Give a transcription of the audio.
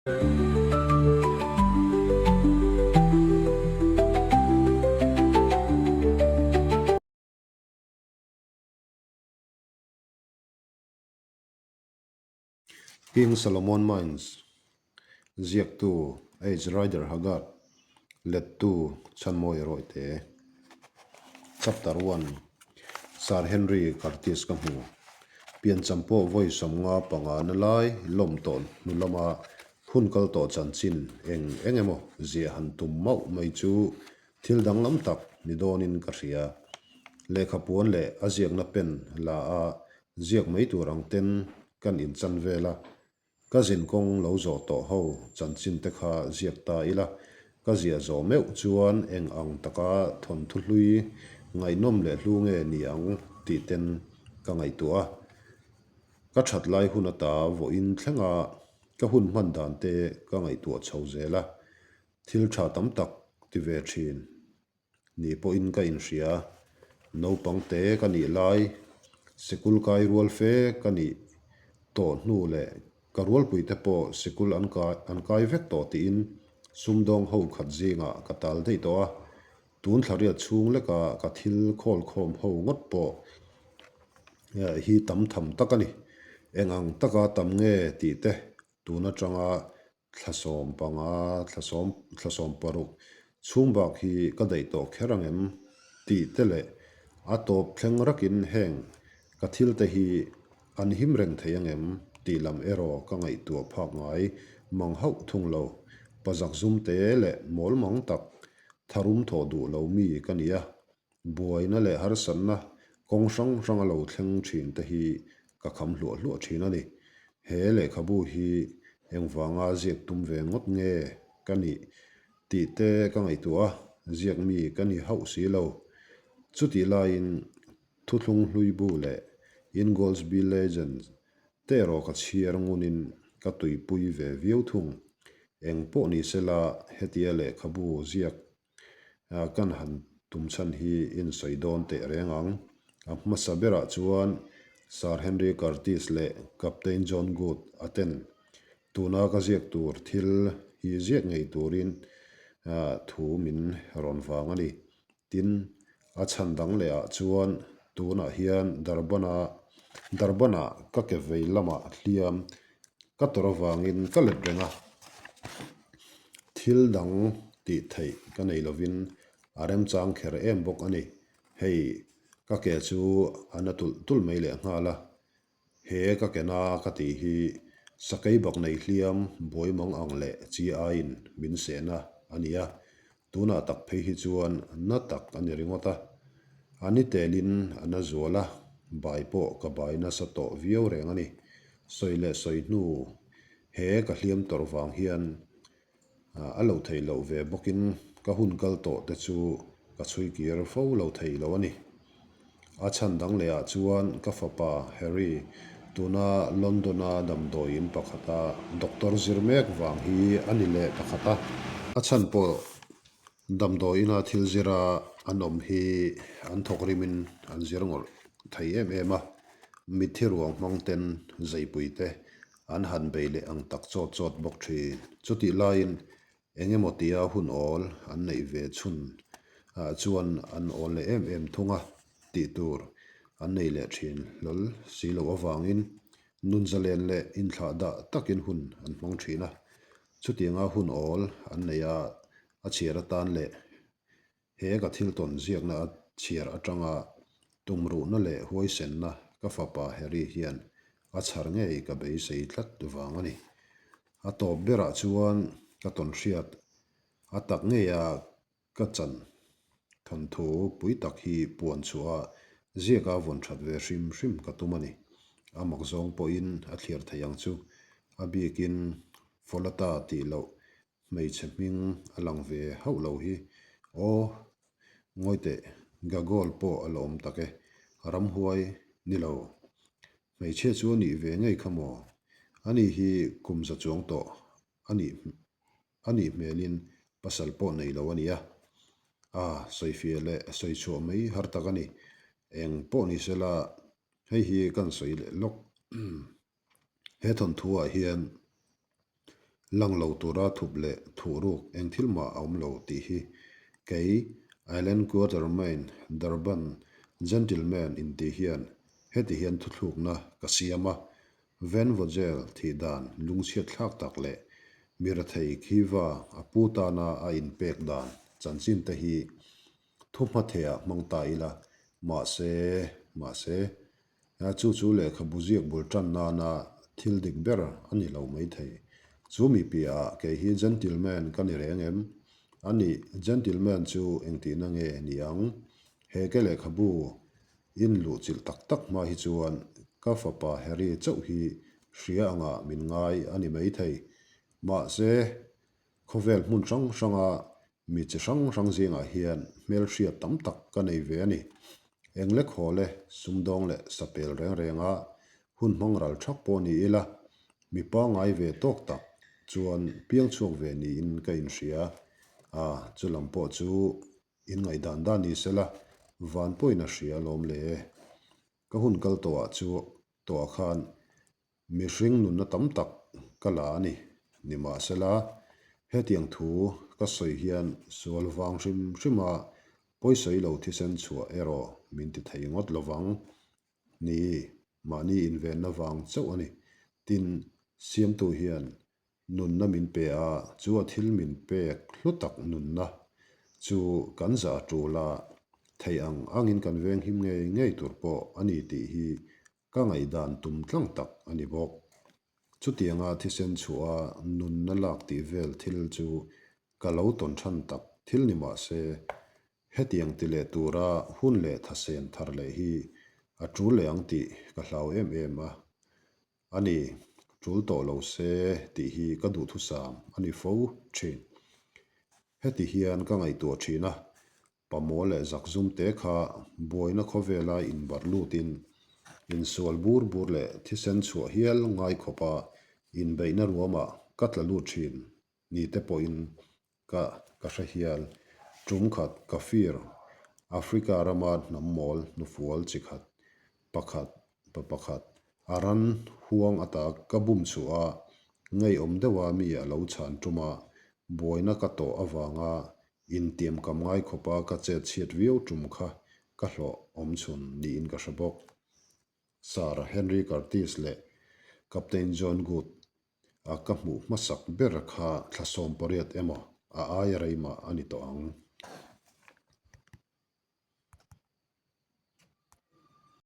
King Solomon Mines ziaktu H. Rider Haggard lettu Chhanmawi Rawite Chapter One Sir Henry Curtis ka hmu Piancham pawh vawi 55 na lai lawm tawh hnu lama hun kal tawh chanchin eng eng emaw ziah han tum mauh mai chu thil danglam tak ni dawnin ka hria. Lehkha puan leh a ziakna pen la a ziak mai tur ang ten kan inchan vel a, ka zin kawng lo zawh tawh ho chanchin te kha ziak ta ila, ka ziah zawh meuh chuan eng ang taka thawnthu hlui ngaihnawm leh hlu nge ni ang tih ten ka ngaihtuah a. Ka that lai hun ata vawiin thlenga ka hun hman dan te ka ngaihtuah chho zel a, thil tha tam tak ti ve thin. Ni pawhin ka inhria. Naupang te ka nih lai, sikul kai rual fe ka nih tawh hnu leh ka rualpui te pawh sikul an kai an kai vek tawh tiin sumdawng ho khat zingah ka tal daih tawh a. Tun thla riat chhung leka ka thil khawl khawm ho ngawt pawh hi tam tham tak a ni. Eng ang taka tam nge tih te tun atanga Thla 15, thla sawm, thla 16 chhung bak hi ka daih tawh kher ang em? tih te leh a tawp thleng rakin heng ka thil te hi an him reng thei ang em? tih lam erawh ka ngaihtuah phak ngai mang hauh thung lo. Pazak zum te leh mawl mang tak tharum thawh duh lo mi ka ni a, Buaina leh harsatna kawng hrang hranga lo thleng thin te hi ka kham hluah hluah thin a ni. He lehkhabu hi engvanga ziak tum ve ngawt nge ka nih tih te ka ngaihtuah a, ziak mi ka ni hauh si lo. Chutih laiin Thuthlung Hluibu leh Ingoldsby Legends te erawh ka chhiar ngunin ka tuipui ve viau thung. Eng pawh ni sela hetia lehkhabu ziak Kan han tum chhan hi insawi dawn teh reng ang. A hmasa berah chuan Sir Henry Curtis leh Captain John Good a ten tuna ka ziak tur thil hi ziak ngei turin thu min rawn vang a ni. Tin, a chhan dang lehah chuan tunah hian Durban-a Durban-ah ka ke vei lamah hliam Ka tawrh avangin ka let reng a, thil dang tih theih ka nei lovin a remchang kher em bawk a ni. Hei, ka ke chu a na tulh tulh mai leh nghal a, he ka ke na ka tih hi sakei bak nei hliam buai mang ang leh chi aiin min sehna a ni a, tunah tak phei hi chuan na tak a ni ringawt a. A ni telin a na zual a, bai pawh ka bai nasa tawh viau reng a ni. Sawi leh sawi hnu he ka hliam tawrh vang hian a lo theih loh ve bawkin ka hun kal tawh te chu ka chhui kir fo lo thei lo a ni. A chhan dang leh ah chuan ka fapa Harry tuna London-a damdawi in pakhata doctor zir mek vang hi a ni leh pakhat a. A chhan pawh damdawi ina thil zira an awm hi an thawk rimin an zir ngawrh thei em em a, mitthi ruang hmang ten zeipui te an han bei leh ang tak chawt chawt bawk thin. Chutih laiin Eng emaw tia hun awl an neih ve chhun ah chuan an awl leh em em thung a tih tur an nei leh thin hlawl si loh avangin nun zalen leh inthlah dah takin hun an hmang thin a. Chutianga hun awl an neih a a chhiar atan leh He ka thil tawn ziakna a chhiar atanga tumruhna leh huaisenna ka fapa Harry hian a chhar ngei ka beisei tlat vang a ni. A tawp berah chuan ka tawn hriat a tak ngeia ka chan thawnthu pui tak hi puan chhuah a ziaka vawn that ve hrim hrim ka tum a ni. A mak zawng pawhin a thliar thei ang chu a bikin Folata tih loh Hmeichhe hming a lang ve hauh lo hi. Aw, ngawi teh, Gagol pawh a la awm tak e, ramhuai ni lo. Hmeichhia chu a nih ve ngei kha maw? Ani hi kum za chuang tawh a nih a nih hmelin pasal pawh nei lo a nia. A, sawifiah leh sawi chhuah mai har tak a ni. Eng pawh ni sela, hei hi kan sawi leh lawk. He thawnthuah hian. Lang lo tura thup leh thuhruk eng thil mah a awm lo tih hi kei Allan Quatermain Durban gentleman intih hian heti hian thuthlukna ka siam a, Van Vogel thih dan lungchhiat thlak tak leh mi rethei Khiva a pu tana a inpek dan chanchin te hi thu hmathehah hmang ta ila, mahse, mahse, chu chu lehkhabu ziak bul tan nana thil dik ber a ni lo maithei. Chu mi piahah kei hi gentleman ka ni reng em? A nih, gentleman chu engtihna nge ni ang? He ke lehkhabu in luhchilh tak tak hma hi chuan ka fapa Harry chauh hi hria angah min ngai a ni maithei. Mahse, Khawvel hmun hrang hranga mi chi hrang hrang zingah hian hmelhriat tam tak ka nei ve a ni. Engle khawle, sumdawng leh sapel reng renga hun hmang ral thak pawh ni ila, mi pangngai ve tawk tak chuan piang chhuak ve niin ka inhria a, chu lam pawh chu inngaihdan dan ni sela, van pawhin a hria alawm le. Ka hun kal tawhah chu tawhah khan Mihring nunna tam tak ka la a ni. Nimahsela, hetiang thu ka sawi hian sual vang hrim hrima pawisawi lo thisen chhuah erawh min ti thei ngawt lovang. Ni, mahni invenna vang chauh a ni. Tin, Siamtu hian Nunna min pe a, chu a thil min pek hlu tak nunna chu kan zah tul a, theih ang angin kan venghim ngei ngei tur pawh a ni tih hi ka ngaihdan tum tlang tak a ni bawk. Chutianga thisen chhuah a nunna lak tih vel thil chu ka lo tawn than tak thil ni mah se, hetiang ti leh tura hun leh thasen thar leh hi a tul leh ang tih ka hlau em em a. A ni, tul tawh lo se tih hi ka duhthusam a ni fo thin. Heti hian ka ngaihtuah thin a, pamaw leh zakzum te kha buaina khawvela inbarh lutin insual bur bur leh thisen chhuah hial ngai khawpa inbeihna ruamah ka tla lut thin ni te pawhin Ka ka hre hial. Tum khat ka fir. Africa rama hnam mawl hnufual chi khat, pakhat, pa pakhat, a ran huang ata ka bum chhuah a, ngeiawm deuha mi a lo chhan tuma buaina ka tawh avanga intiam kam ngai khawpa ka chet chhiat viau tum kha ka hlawh awm chhun niin ka hre bawk. Sir Henry Curtis leh Captain John Good A ka hmuh hmasak ber kha thla 18 emaw a aia rei mah a ni tawh ang.